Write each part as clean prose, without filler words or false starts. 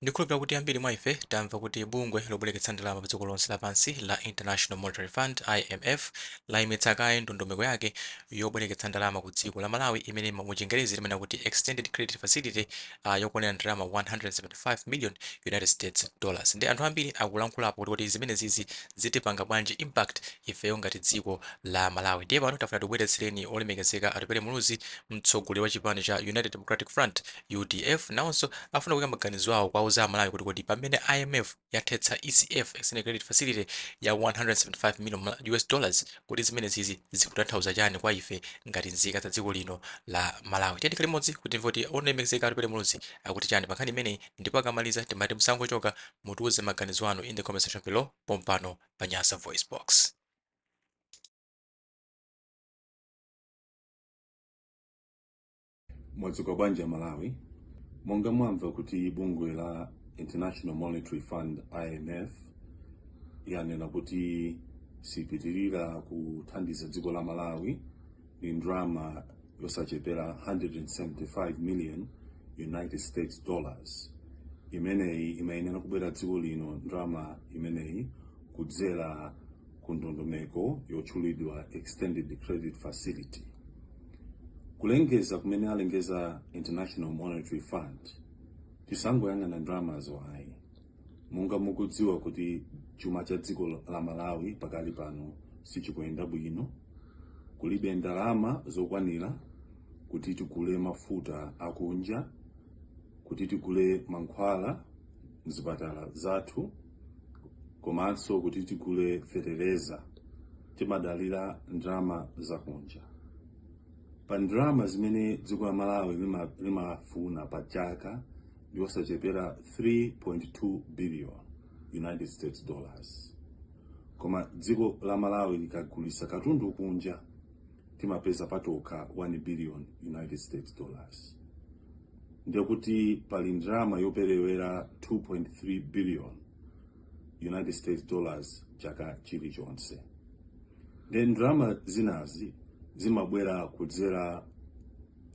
Ndikhulupirira kuti ambiri mwa ife tamva kuti bungwe lobwereketsa ndalama pa dziko lonse lapansi la International Monetary Fund, IMF, layimitsa kaye ndondomeko yake yobwereketsa ndalama ku dziko la Malawi imene mu Chingerezi timanena kuti Extended Credit Facility yokwanira ndalama 175 million United States dollars. Ndi anthu ambiri akulankhulapo kuti zimenezizi zitipanga bwanji impact ifeyo ngati dziko la Malawi. Ndiye pano tafuna tikubweretsereni olemekezeka Atupele Muluzi, mtsogoleri wa chipani cha United Democratic Front, UDF, nawonso afuna kuika maganizo awo kuwauza Amalawi kuti kodi pamene IMF yathetsa ECF, Extended Credit Facility, ya 175 million US dollars, kodi zimenezizi zikutanthauza chani kwa ife ngati nzika za dziko lino la Malawi? Tiyeni tikhale limodzi kuti timve kuti olemekezeka Atupele Muluzi akuti chani pa nkhani imeneyi, ndipo akamaliza timati musangochoka, mutiuze maganizo anu in the comment section below pompano pa Nyasa Voice Box. Mwadzuka bwanji Amalawi? Monga mwamva kuti bungwe la International Monetary Fund, IMF, yanena kuti sipitirira kuthandiza dziko la Malawi ndi ndalama yosachepera 175 million United States dollars. Imeneyi imayenera kubwera dziko lino ndalama imeneyi kudzera ku ndondomeko yotchulidwa Extended Credit Facility. Kulengeza kumene alengeza International Monetary Fund, tisangoyang'ana ndalamazo ayi. Monga mukudziwa kuti chuma cha dziko la Malawi pakali pano sichikuyenda bwino, kulibe ndalama zokwanira kuti tigule mafuta akunja, kuti tigule mankhwala mzipatala zathu, komanso kuti tigule fetereza, timadalira ndalama zakunja. Pa ndalama zimene dziko la Malawi limafuna pa chaka ndi osachepera 3.2 billion United States dollars, koma dziko la Malawi likagulisa katundu kunja timapeza patokha 1 billion United States dollars. Ndekuti pali ndalama yoperewera 2.3 billion United States dollars chaka chilichonse. Ndi ndalama zinazi zimabwera kudzera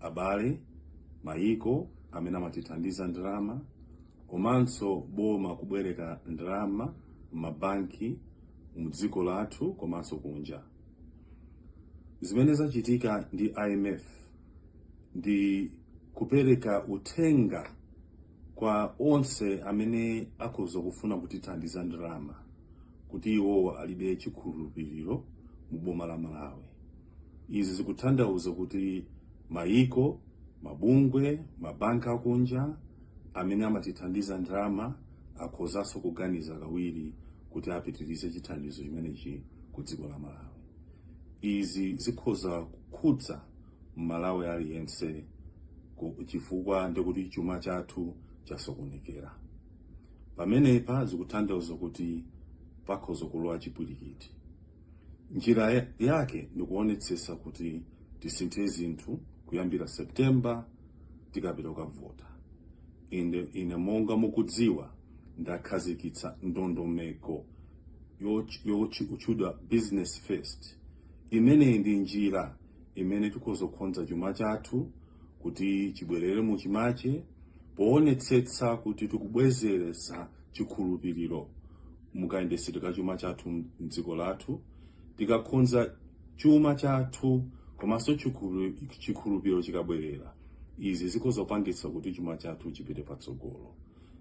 abale, mayiko amene amatithandiza ndalama, komanso boma kubwereka ndalama m'mabanki mu dziko lathu komanso kunja. Zimene zachitika ndi IMF ndi kupereka uthenga kwa onse amene akhoza kufuna kutithandiza ndalama kuti iwowo alibe chikhulupiriro mu boma la Malawi. Izi zikutanthauza kuti mayiko, mabungwe, mabanki akunja amene amatithandiza ndalama akhozanso kuganiza kawiri kuti apitirize chithandizo chimenechi ku dziko la Malawi. Izi zikhoza kukhudza Mmalawi aliyense chifukwa ndikuti chuma chathu chasokonekera. Pamenepa zikutanthauza kuti pakhoza kulowa chipwirikiti. Njira yake ndikuonetsetsa kuti tisinthe zinthu kuyambira September tikapita kukavota. Ine monga mukudziwa ndakhazikitsa ndondomeko yotchedwa Business First. Imeneyi ndi njira imene tikhoza kukonza chuma chathu kuti chibwerere muchimache, poonetsetsa kuti tikubwezeretsa chikhulupiriro mukayendetsedwe ka chuma chathu mdziko lathu. Tikakonza chuma chathu komanso chikhulupiriro chikabwerera, izi zikhoza kupangitsa kuti chuma chathu chipite patsogolo.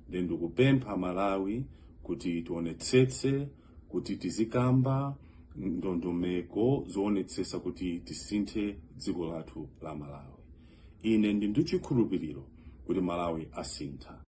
Ndi ndikupempha Malawi kuti tionetsetse kuti tizikamba ndondomeko zoonetsetsa kuti tisinthe dziko lathu la Malawi. Ine ndi ndi chikhulupiriro kuti Malawi asintha.